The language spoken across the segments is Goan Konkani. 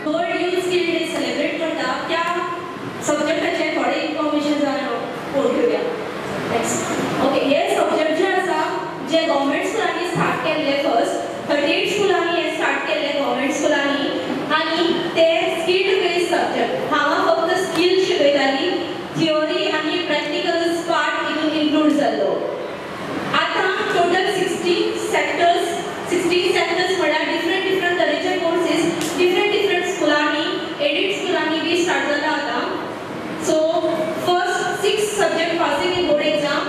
World youth skill day celebrate करता त्या सब्जेक्टाचे थोडे इन्फॉर्मेशन जाणून घेवया. नेक्स्ट, ओके, हे सब्जेक्ट जे आसा जे गव्हर्मेंट स्कुलांनी स्टार्ट केल्ले, फर्स्ट 38 स्कुलांनी हे स्टार्ट केल्ले गव्हर्मेंट स्कुलांनी, आनी ते स्किल्ड बेस्ड सब्जेक्ट. हांगा फक्त स्किल शिकयताली, थियोरी आनी प्रॅक्टिकल पार्ट हितून इन्क्लूड जाल्लो. आतां टोटल 60 सेक्टर्स, 60 सेक्टर्स म्हळ्यार डिफरंट डिफरंट तरेचे कोर्सीस डिफरंट डिफरंट स्कुलांनी, एडिड स्कुलांनी बी स्टार्ट जाला आतां. So first 6 subject passing in board exam.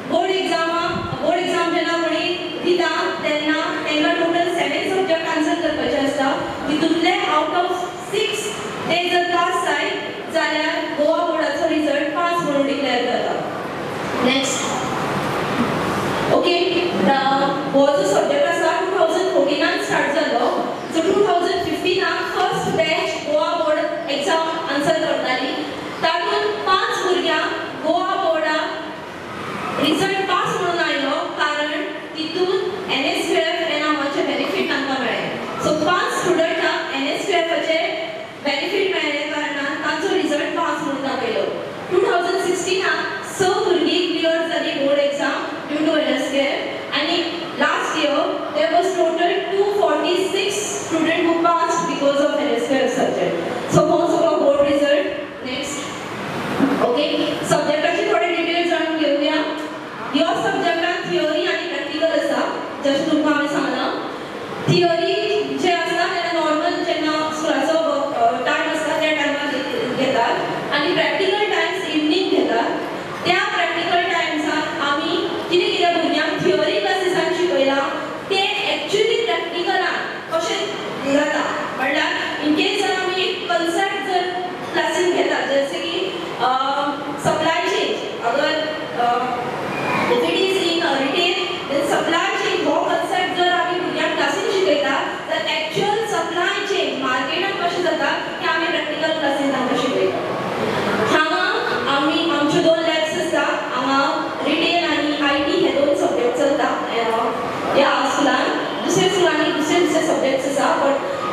Board exam जेन्ना कोणी दिता तेन्ना तांकां टोटल 7 सब्जेक्ट आन्सर करपाचे आसता. तितूंतले आवट ऑफ 6 ते जर पास जायत जाल्यार गोवा बोर्डाचो रिजल्ट पास म्हणून डिक्लेअर जाता. नेक्स्ट, ओके, हो जो सब्जेक्ट आसा 2014 स्टार्ट जालो. So 2015 first batch Goa board exam answer करताली. तातूंत 5 भुरग्यांक गोवा बोर्डाक रिजल्ट पास म्हणून आयलो, कारण तितून NSQF हे नांवाचे बेनिफीट तांकां मेळ्ळें. सो 5 स्टुडंटांक NSQFाचे बेनिफीट मेळ्ळे कारणान तांचो रिजल्ट पास म्हणून दाखयलो. 2016 6 भुरगीं क्लियर जाली board exam due to NSQF, आनी last year there was total 246 student who passed because of NSQF subject. So हो सगळो बोर्ड रिजल्ट. नेक्स्ट, ओके, सब्जेक्टाचे थोडे डिटेल्स जाणून घेवया. ह्या सब्जेक्टान थियोरी आनी प्रॅक्टिकल आसा. जशें तुमकां हांवें सांगलां, थियोरी जे आसता तेन्ना नॉर्मल जेन्ना स्कुलाचो टायम आसता त्या टायमार घेतात आनी प्रॅक्टिकल टायम्स इवनींग घेतात. त्या प्रॅक्टिकल टायम्सान आमी कितें कितें भुरग्यांक थियोरी क्लासीसान शिकयलां तें एक्चुअली प्रॅक्टिकलान कशें जाता, म्हणल्यार इनकेस जर आमी एक कन्सेप्ट जर क्लासीन घेतात, जशें की सप्लाय चेन, अगर if it is in retail then supply chain हो कन्सेप्ट जर आमी भुरग्यांक क्लासीन शिकयता तर एक्चुअल सप्लाय चेन मार्केटान कशें जाता तें आमी प्रॅक्टिकल क्लासीन तांकां शिकयता. हांगा आमी आमच्यो 2 लॅब्स आसता. हांगा रिटेल आनी IT हे 2 सब्जेक्ट चलता ह्या स्कुलान. दुसऱ्या स्कुलांनी दुसरे दुसरे सब्जेक्ट्स आसा,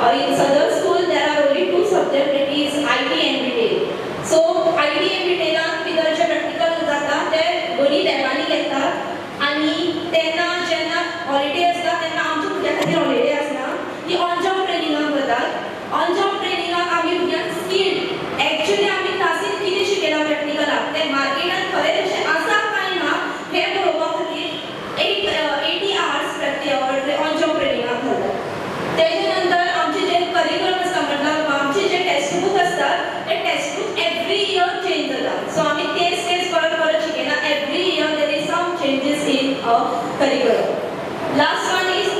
but in Sadar school there are only 2 subject, it is IT and retail. So IT and रिटेलान भितर जे प्रॅक्टिकल जाता ते दोनी लॅबांनी घेतात, आनी तेन्ना जेन्ना हॉलिडे आसता तेन्ना आमच्या भुरग्यां खातीर हॉलिडे आसना, ती ऑन जॉब ट्रेनिंगाक वतात. ऑन जॉब ट्रेनिंगाक आमी भुरग्यांक स्किल एक्चुअली आमी क्लासीन कितें शिकयलां प्रॅक्टिकलाक तें मार्केटान खरें तशें आसा काय ना हें पळोवपा खातीर 80 आवर्स ऑन जॉब ट्रेनिंगाक घालतात. तेजे नंतर आमचे जे करिक्युलम आसता, म्हटल्यार आमचे जे टेक्स्ट बूक आसतात ते text book every year change जाता. सो आमी तेच तेच परत परत शिकयना, every year there is some changes in curriculum. Last one is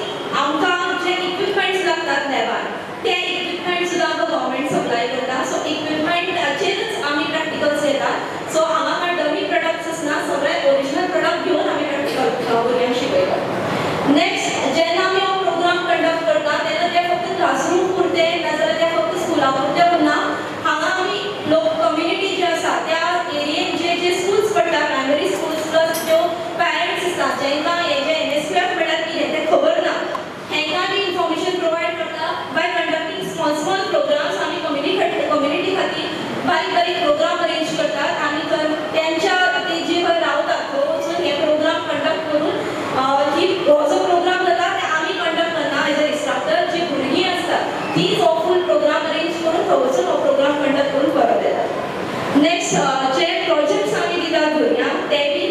आमकां जे इक्विपमेंट्स लागतात लॅबान ते इक्विपमेंट सुद्दां आमकां गव्हर्मेंट सप्लाय करता. सो इक्विपमेंटाचेरच आमी प्रॅक्टिकल्स घेतात. सो हांगा कांय डमी प्रोडक्ट्स आसना, सगळे ओरिजिनल प्रोडक्ट घेवन आमी प्रॅक्टिकल भुरग्यांक शिकयतात. नेक्स्ट, जेन्ना आमी हो प्रोग्राम कंडक्ट करता तेन्ना ते फक्त क्लासरूम पुरते नाजाल्यार ते फक्त स्कुला पुरते उरना. हांगा आमी लोक कम्युनिटी जे आसा त्या एरियेन जे जे स्कुल्स पडटा, प्रायमरी स्कुल्स प्लस ज्यो पॅरंट्स आसता जांकां हे जे NSQF म्हणल्यार कितें तें खबर ना, हेंकां बी इन्फॉर्मेशन प्रोवायड करता by conducting small small programs. आमी कम्युनिटी खातीर बारीक बारीक प्रोग्राम अरेंज करतात आनी तेंच्या ते जे खंय रावतात थंय वचून हे प्रोग्राम कंडक्ट करून ही हो जो प्रोग्राम जाता ते आमी कंडक्ट करना एज अ इन्स्ट्रक्टर. जी भुरगीं आसतात तीच हो फूल प्रोग्राम अरेंज करून थंय वचून हो प्रोग्राम कंडक्ट करून परत येतात. नेक्स्ट, जे प्रोजेक्ट्स आमी दितात भुरग्यांक ते बी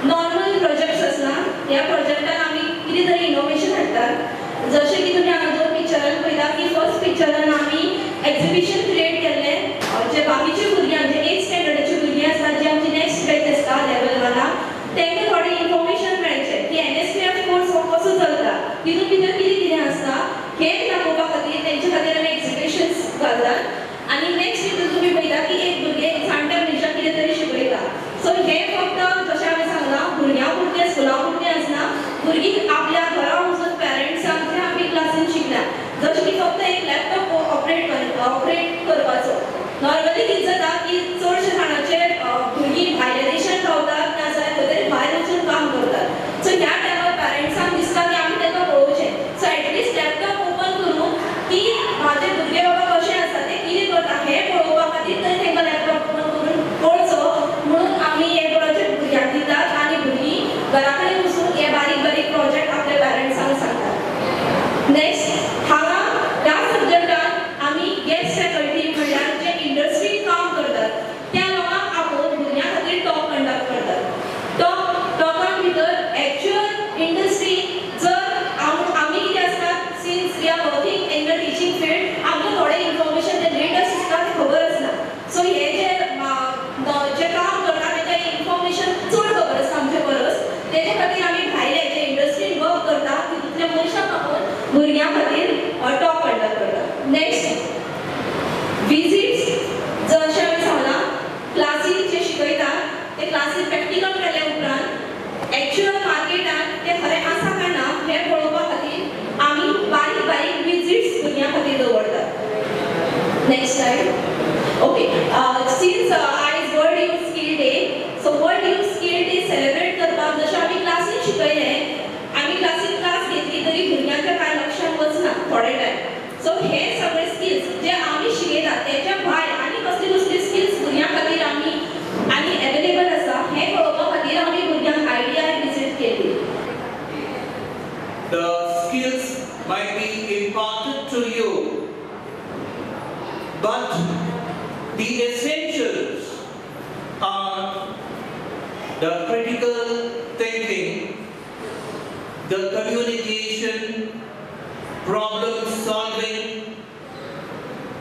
नॉर्मल प्रोजेक्ट्स आसना. ह्या प्रोजेक्टान आमी कितें तरी इनोवेशन हाडटात. जशें की तुमी हांगा 2 पिक्चरान पळयता की फर्स्ट पिक्चरान आमी एक्झिबिशन क्रिएट केल्लें, जे बाकीचे भुरग्यांक जे 8th स्टँडर्डाची भुरगीं आसतात, जी आमची नेक्स्ट बॅच आसता लेवल 1 तांकां थोडें इन्फॉर्मेशन मेळचें की NSQF course हो कसो चलता, तितून भितर कितें कितें आसता हें दाखोवपा खातीर तेंचे खातीर आमी एक्झिबिशन्स घालतात. आनी नेक्स्ट हितून तुमी पळयता की एक भुरगें जाणट्या मनशाक कितें तरी Next slide. Okay, since आयज World Youth Skill Day, so World Youth Skill Day celebrate करपाक जशें आमी क्लासीन शिकयलें, आमी क्लासीन क्लास घेतली तरी भुरग्यांच्या कांय लक्षांत वचना थोडे टायम. सो हे सगळे स्किल्स जे आमी शिकयतात तेच्या भायर आनी कसली कसली स्किल्स भुरग्यां खातीर आमी आनी एवेलेबल आसा हें पळोवपा खातीर आमी भुरग्यांक आयडिया विजीट केली. The skills might be imparted to you, but the essentials are the critical thinking, the communication, problem solving.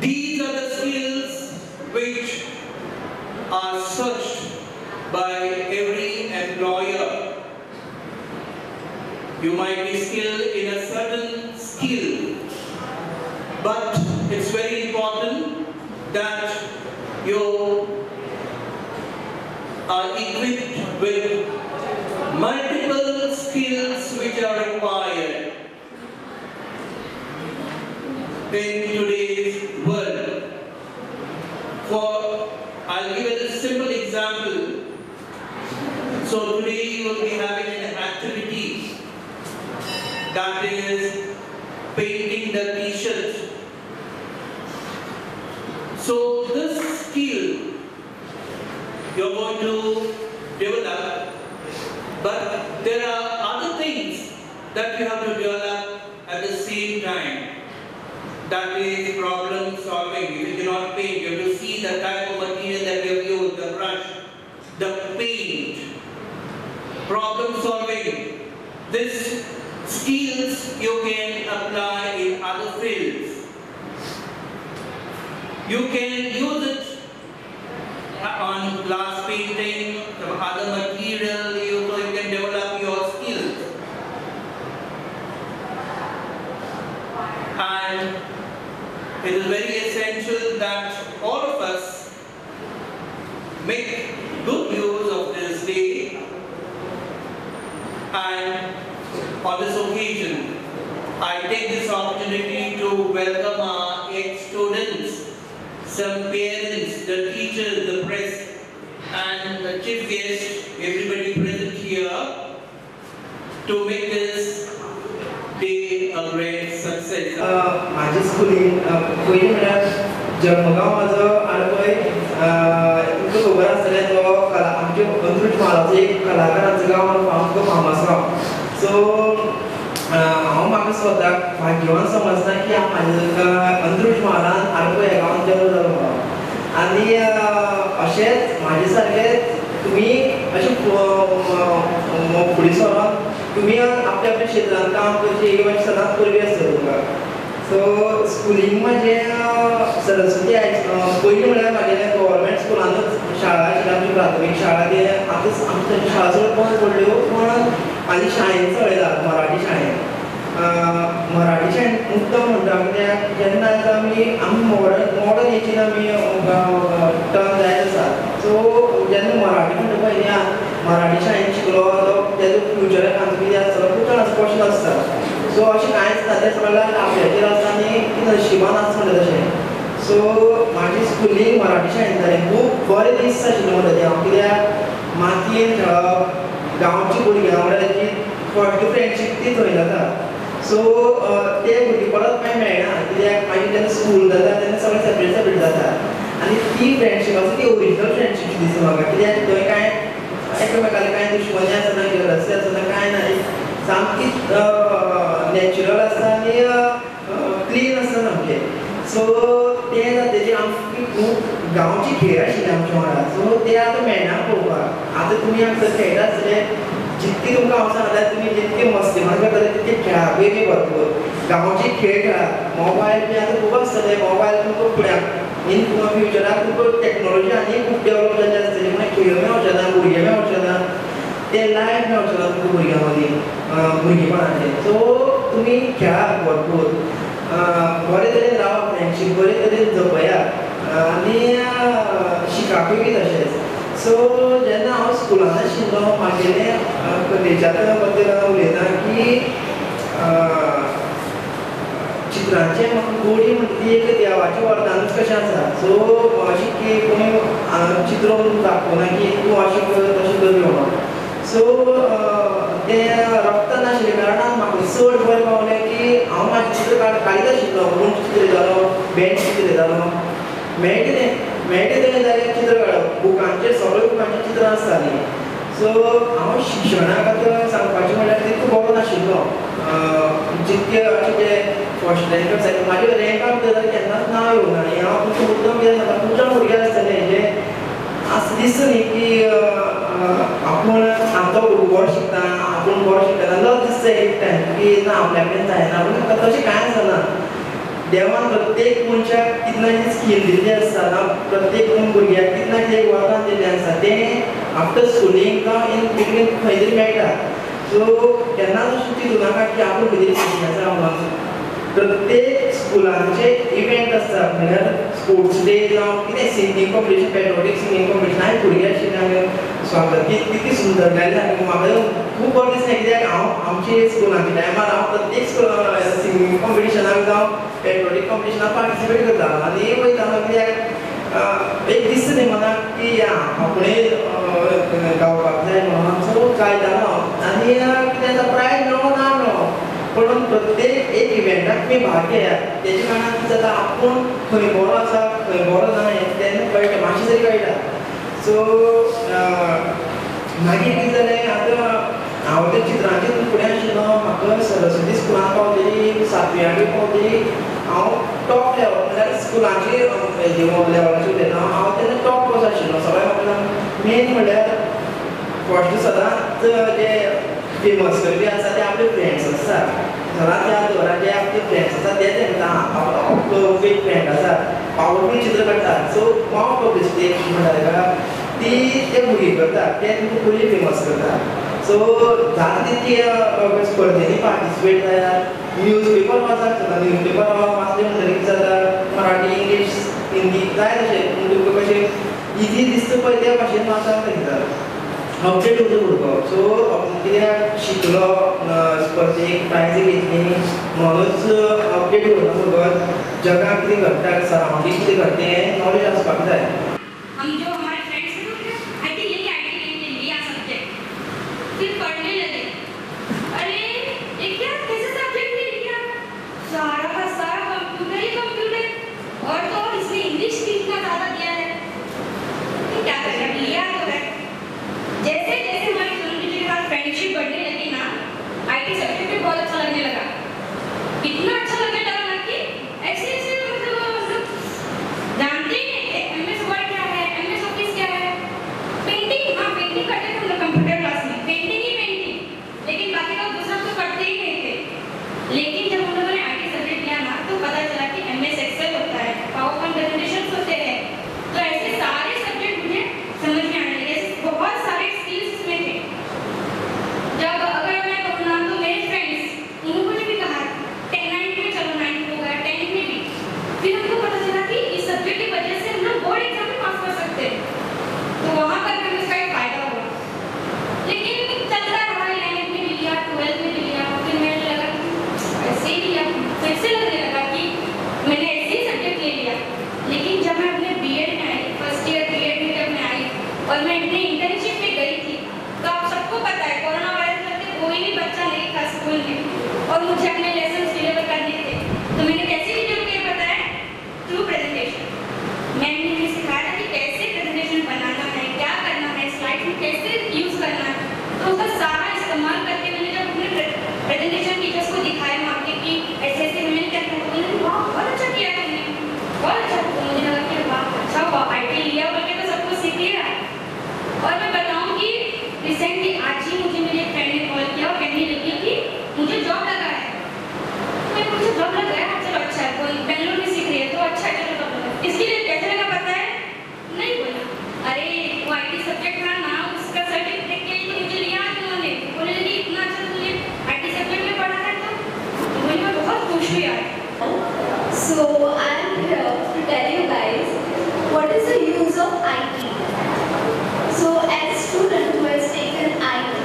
These are the skills which are searched by every employer. You might be skilled in a certain skill, but it's very important that you are equipped with multiple skills which are required in today's world. For, I'll give a simple example. So today you will be having an activity that is painting the t-shirt. So this skill you're going to develop, but there are other things that you have to develop at the same time. That is problem solving. If you cannot paint, you have to see the type of material that you have used, the brush, the paint. Problem solving. This skills you can apply in other fields. You can use it on glass painting, some other material, so you can develop your skills. And it is very essential that all of us make good use of this day, and on this occasion, I take this opportunity to welcome our ex-students, some parents, the teachers, the press, and the chief guest, everybody present here, to make this day a great success. माझी स्कुलींग पयलीं म्हळ्यार जल्मगांव म्हाजो आडपय, तुमकां खबर आसतलें तो आमच्या अंत्रुज म्हालाचो एक कलाकारांचो गांव म्हणून फामास गांव. सो हांव म्हाका स्वताक भाग्यवान समजना की हांव म्हाज्या अंत्रुज म्हालान आडपय ह्या गांवांत जल्म जालो म्हणून. आनी अशेंच म्हाजे सारकें तुमी अशें फुडें सरोन तुमी आपल्या आपल्या क्षेत्रांत काम करचें ही मातशी सदांच परबी आसता तुमकां. सो स्कुलींग म्हाजें सरस्वती हाय पयलीं म्हळ्यार म्हागेलें गव्हर्मेंट स्कुलानूच शाळा आशिल्ली आमची प्राथमीक शाळा, ती आतां आमची शाळा सगळ्यो बंद पडल्यो, पूण म्हाजी शाळेन चलयता मराठी शाळेन. मराठी शाळेन मुद्दम म्हणटा कित्याक जेन्ना आतां आमी आमी मॉडर्न एजीन आमी टर्न जायत आसा. सो जेन्ना मराठी म्हणटा पळय न्ही, मराठी शाळेन शिकलो तो तेजो फ्युचराक आमचो कितें आसतलो खूब जाणांचो क्वेश्चन आसता. सो अशें कांयच ना, तें सगळें आपल्याचेर आसता आनी नशिबान आसा म्हणटा तशें. सो म्हाजी स्कुलींग मराठी शाळेन जालें, खूब बरें दीस आशिल्ले म्हणटा तें हांव, कित्याक मातयेन खेळप, गांवची भुरग्यां वांगडा जी फर्स्ट फ्रेंडशीप ती थंय जाता. सो ते भुरगीं परत मागीर मेळना, कित्याक मागीर जेन्ना स्कूल जाता तेन्ना सगळें सेपरेट सेपरेट जाता आनी ती फ्रेंडशीप आसा ती ओरिजिनल फ्रेंडशीप दिसता म्हाका, कित्याक थंय कांय एकामेकाले कांय दुश्मनी आसना, जलसी आसना, कांय ना, सामकी नॅचरल आसता आनी क्लीन आसता सामकें. सो तें जाता आमची खूब गांवची खेळ आशिल्ले आमच्या वांगडा, सो ते आतां मेळना पळोवपाक. आतां तुमी हांगसर खेळटा आसतले, जितकी तुमकां हांव सांगता तुमी जितके मस्तीमान करतले तितके खेळाकूय बी भरपूर गांवचे खेळ खेळा. मोबायल बी आतां खूब आसतले, मोबायल तुमकां फुड्याक इन फ्युचराक तुमकां टॅक्नोलॉजी आनी खूब डेवलप जाल्ली आसतली, म्हणून खेळ मेळचे ना, भुरगे मेळचे ना, ते लायफ मेळचे ना तुमकां भुरग्यां मदीं भुरगेपणाचें. सो तुमी खेळा भरपूर, बरे तरेन रावा, फ्रेंडशीप बरे तरेन जपयात आनी शिकाकूय बी तशेंच. सो जेन्ना हांव स्कुलान आशिल्लो म्हागेलें कॉलेजांतल्या बद्दल हांव उलयता की चित्रांचें म्हाका गोडी म्हणटा ती एक देवाचें वरदानूच कशें आसा. सो अशें की कोणी चित्र दाखोवना की तूं अशें कर तशें कर म्हणून. सो तें रक्तान आशिल्ल्या कारणान म्हाका चड बरें पावलें की हांव म्हाजें चित्र काडीत आशिल्लो. कोण चित्र येतालो, बेंच चित्र येतालो, मेळटा तें मेळटा तें जाल्यार चित्र काडप. बुकांचेर सगळ्या बुकांचेर चित्रां आसतालीं. सो हांव शिक्षणाक आतां सांगपाचें म्हणल्यार तितको बरो नाशिल्लो. जितके अशें ते फर्स्ट रँक जाय म्हाजे रँकाक भितर केन्नाच नांव येवना. आनी हांव तुमकां मुद्दम कितें सांगता, तुमच्या भुरगे आसतले जे आस दिसता न्ही की आपूण आमचो भुरगो बरो शिकता, आपूण बरो शिकता, लज दिसता एक टायम की ना आपल्या कडेन जायना. पूण तशें कांय आसना. देवान प्रत्येक मनशाक कितें ना कितें स्कील दिल्ली आसता ना, प्रत्येक भुरग्याक कितें ना कितें एक वरदान दिल्लें आसता, तें आफ्टर स्कुलींग जावं इन बिटवीन खंय तरी मेळटा. सो केन्नाच अशें चिंतू नाका की आपूण खंय तरी कमी आसा म्हणून. प्रत्येक स्कुलांचे इव्हेंट आसता, म्हणल्यार स्पोर्ट्स डे जावं कितें singing competition, patriotic singing competition. हांवें भुरगे आशिल्ले हांवें स्वागत गीत कितली सुंदर गायलें. म्हाका खूब बरें दिसलें कित्याक हांव आमचे स्कुलांच्या टायमार हांव प्रत्येक स्कुलान सिंगींग कॉम्पिटिशनाक जावं पेट्रोटीक कॉम्पिटिशनाक पार्टिसिपेट करतालो आनी वयतालो. कित्याक एक दिसता न्ही मनाक की आपुणूय गावपाक जाय म्हणून. सो गायतालो हांव आनी कितें जाता प्रायज मेळो ना मेळो, पूण प्रत्येक एक इव्हेंटाक तुमी भाग घेयात. तेजे कारणान कितें जाता, आपूण खंय बरो आसा खंय बरो ना हें तेन्ना कळटा, मातशें तरी कळटा. सो मागीर कितें जालें, आतां हांव त्या चित्रांचेर फुडें आशिल्लो. म्हाका सरस्वती स्कुलान पावतली, सातवी आठवी पावतली हांव टॉप लेवल म्हणल्यार स्कुलाचे लेवलाचेर उलयता हांव तेन्ना टॉप कसो आशिल्लो. सगळें म्हाका मेन म्हणल्यार फर्स्ट सदांच जे फेमस करपी आसा ते आपले फ्रेंड्स आसता. सदांच याद दवरा जे आपले फ्रेंड्स आसा ते तेंकां आपलो एक फ्रेंड आसा पावरफूल चित्र काडटा. सो मावथ पब्लिसिटी म्हणटा ताका, ती ते भुरगीं करता, ते तुमकां फुल्ली फेमस करता. सो जाता तितकी स्पर्धेंनी पार्टिसिपेट जायात. न्यूज पेपर वाचात सदां. न्यूज पेपर वाचले म्हणटकीर कितें जाता, मराठी इंग्लीश हिंदी जाय तशें तुमकां कशें इजी दिसता पळय त्या भाशेन वाचात कितें अपडेट उरता भुरगो. सो कित्याक शिकलो स्पर्धेक प्रायज घेतली म्हणूच अपडेट उरना भुरगो. जगाक कितें घडटा, सरावंडींग कितें घडटा हें नॉलेज आसपाक जाय. हम जो हमारे फ्रेंड्स थे IT ये IT ले लिया सब्जेक्ट, फिर पढ़ने लगे. अरे ये क्या कैसे सब्जेक्ट ले लिया, सारा का सारा कंप्यूटर ही कंप्यूटर, और तो और इसमें इंग्लिश भी इतना ज़्यादा दिया है. क्या करें, लिया तो है. जैसे जैसे हमारी कम्युनिटी के साथ फ्रेंडशिप बढ़ने लगी ना, IT subject भी बहुत अच्छा लगने लगा. इतना अच्छा लगने लगा ना कि ऐसे ऐसे मतलब जानते ही नहीं थे MS word क्या है, MS office क्या है. पेंटिंग, हाँ पेंटिंग करते थे हम लोग कंप्यूटर क्लास में, पेंटिंग ही पेंटिंग, लेकिन बाकी लोग दूसरा तो करते ही नहीं थे. लेकिन जब हम लोगों ने IT subject लिया ना तो पता चला कि MS Excel होता है, पावर पॉइंट प्रेजेंटेशन होते हैं. तो ऐसे सारे सब्जेक्ट मुझे समझ में आने लगे. बहुत सारे स्किल्स इसमें थे. जब अगर मैं कहूँ ना तो मेरे फ्रेंड्स उन्होंने भी कहा 9th में चलो, 9th हो गया, 10th में भी. फिर हमको पता चला कि इस सब्जेक्ट की वजह से हम लोग बोर्ड एग्जाम में पास कर सकते हैं, तो वहाँ पर हमें उसका एक फायदा हुआ. लेकिन चलता रहा, 11th में भी लिया, 12th में भी लिया. फिर मैंने लगा कि ऐसे ही लिया, फिर से लगने लगा कि मैंने ऐसे ही सब्जेक्ट ले लिया. लेकिन जब मैं अपने B.Ed में आई, फर्स्ट ईयर B.Ed में जब मैं आई और मैं अपने इंटर्नशिप में गई थी, तो आप सबको पता है कोरोना वायरस लगते कोई भी बच्चा नहीं था स्कूल में, और मुझे अपने लेसन डिलीवर करने थे. तो मैंने कैसे डिलीवर किया बताया, थ्रू प्रेजेंटेशन. मैम ने मुझे सिखाया था कि कैसे प्रेजेंटेशन बनाना है, क्या करना है, स्लाइड में कैसे यूज़ करना है. तो उसका सारा इस्तेमाल करके मैंने जब अपने प्रेजेंटेशन टीचर्स को दिखाया वहाँ के कि ऐसे ऐसे मैंने क्या किया, तो उन्होंने वाह बहुत अच्छा किया तुमने, बहुत अच्छा. तो मुझे लगा कि वाह अच्छा हुआ IT लिया बोल के तो सब कुछ सीख लिया. और मैं बताऊँ कि रिसेंटली आज ही मुझे मेरे एक फ्रेंड ने कॉल किया और कहने लगी कि मुझे जॉब लगा है. तो मैंने मुझे जॉब लग गया, चलो अच्छा है, कोई बेंगलोर में सीख रही है तो अच्छा है, चलो जॉब लगा. इसके लिए कैसे लगा पता है? नहीं बोला. अरे वो IT subject था ना, उसका सर्टिफिकेट के लिए तो मुझे लिया उन्होंने. बोले लगी इतना अच्छा तुमने IT subject में पढ़ा है, तो बोले मैं बहुत खुश हुई आज. So I am here to tell you guys what is the use of IT. So as a student who has taken IT,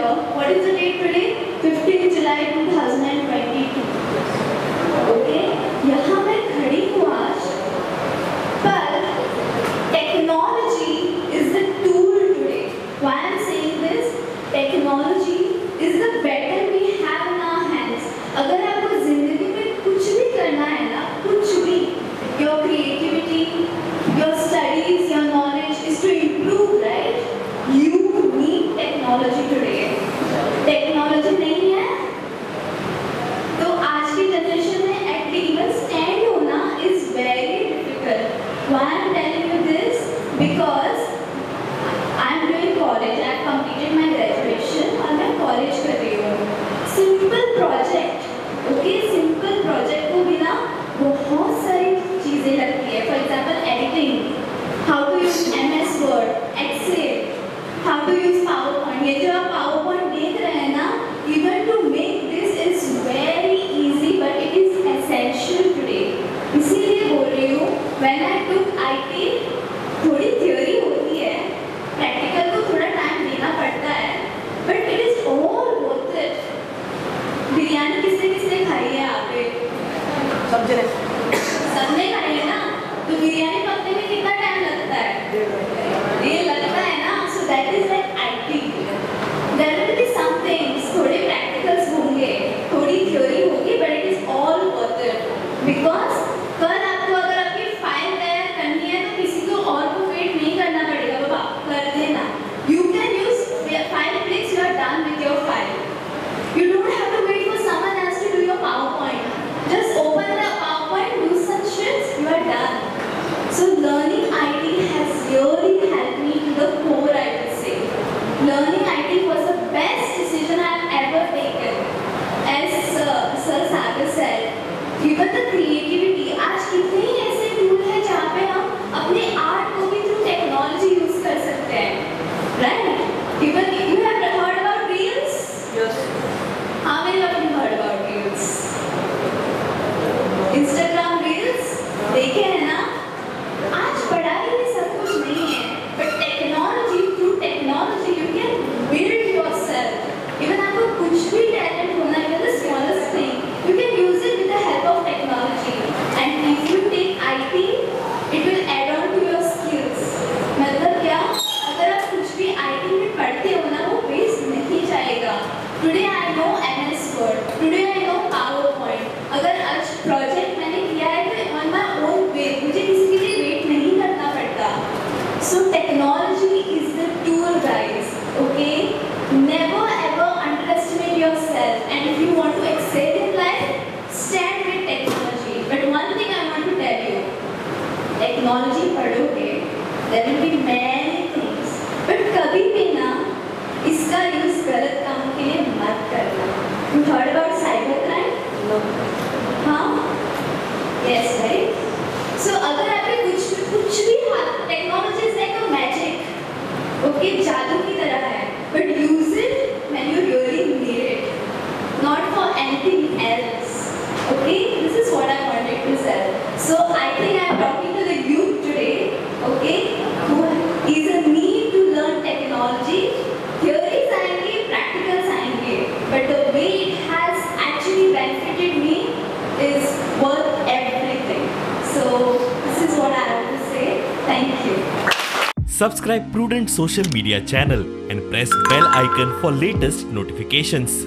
here. What is the date today? 15 July 2022. Okay, यहाँ मैं खड़ी हूँ आज, पर technology is the tool today. Why I am saying this? Technology is the better we have in our hands. अगर आपको जिंदगी में कुछ भी करना है ना, कुछ भी, your creativity, your studies, your knowledge is to improve, right? You need technology today. Technology नहीं है तो आज की जनरेशन में at even stand होना is very difficult. Why I am telling you this? Because I am doing college. I have completed my graduation और मैं कॉलेज कर रही हूँ. Simple project, okay, simple project को भी ना बहुत सारी चीज़ें लगती है. For example, editing, how to use MS Word, Excel, how to use PowerPoint. ये जो आप PowerPoint देख रहे हैं ना, even to make this is very easy, but it is essential today. इसीलिए बोल रही हूँ, when I took IT, थोड़ी theory होती है, practical को थोड़ा time देना पड़ता है, but it is all worth it. Biryani किसने किसने खाई है आप? सबने खाई है ना? तो बिरयानी पकने में कितना टाइम लगता है? ये लगता है ना. So that is like IT. There will be some things, थोड़े प्रैक्टिकल्स होंगे, थोड़ी थ्योरी होगी, but it is all worth it. Because कल आपको अगर आपकी फाइल तैयार करनी है तो किसी को और को वेट नहीं करना पड़ेगा, बाबा कर देना. You can use file clicks, you are done with your file. You don't have to wait for someone else to do your PowerPoint. Just open the PowerPoint, do some shits, you are done. So learning IT has really helped me to the core, I would say. Learning IT was the best decision I have ever taken. As Sir Sagar said, even the creativity, आज कितने ही ऐसे tool हैं जहाँ पे हम अपने art को भी through technology use कर सकते हैं, right? Even you have heard about reels? Yes. How many of you heard about reels? Instagram reels देखे हैं ना? आज पढ़ाई में सब कुछ नहीं है, but technology, through technology you can build yourself. Even आपको कुछ भी talent होना, even the smallest thing, you can use it with the help of technology. And if you take IT, it will add on to your skills. मतलब क्या? अगर आप कुछ भी IT में पढ़ते हो ना, वो वेस्ट नहीं जाएगा. Today I know MS Word, today I know PowerPoint. अगर आज प्रोजेक्ट मैंने किया है तो on my own way, मुझे किसी के लिए वेट नहीं करना पड़ता. So technology is the tool, guys. Okay, never ever underestimate yourself. And if you want to excel in life, stand with technology. But one thing I want to tell you, technology पढ़ोगे, there will be many things. But कभी भी ना इसका यूज गलत काम के लिए मत करना. You heard about cyber crime? No. हाँ? Yes, right? So अगर आपके कुछ भी technology is like a magic, okay, जादू की तरह है, but use it when you really need it, not for anything else. Okay, this is what I wanted to say. So I think I am talking to the youth today, okay, who is a need to learn technology. Theories आएंगे, practicals आएंगे, but the way it has actually benefited me is worth everything. So this is what I have to say. Thank you. Subscribe Prudent Social Media channel and press bell icon for latest notifications.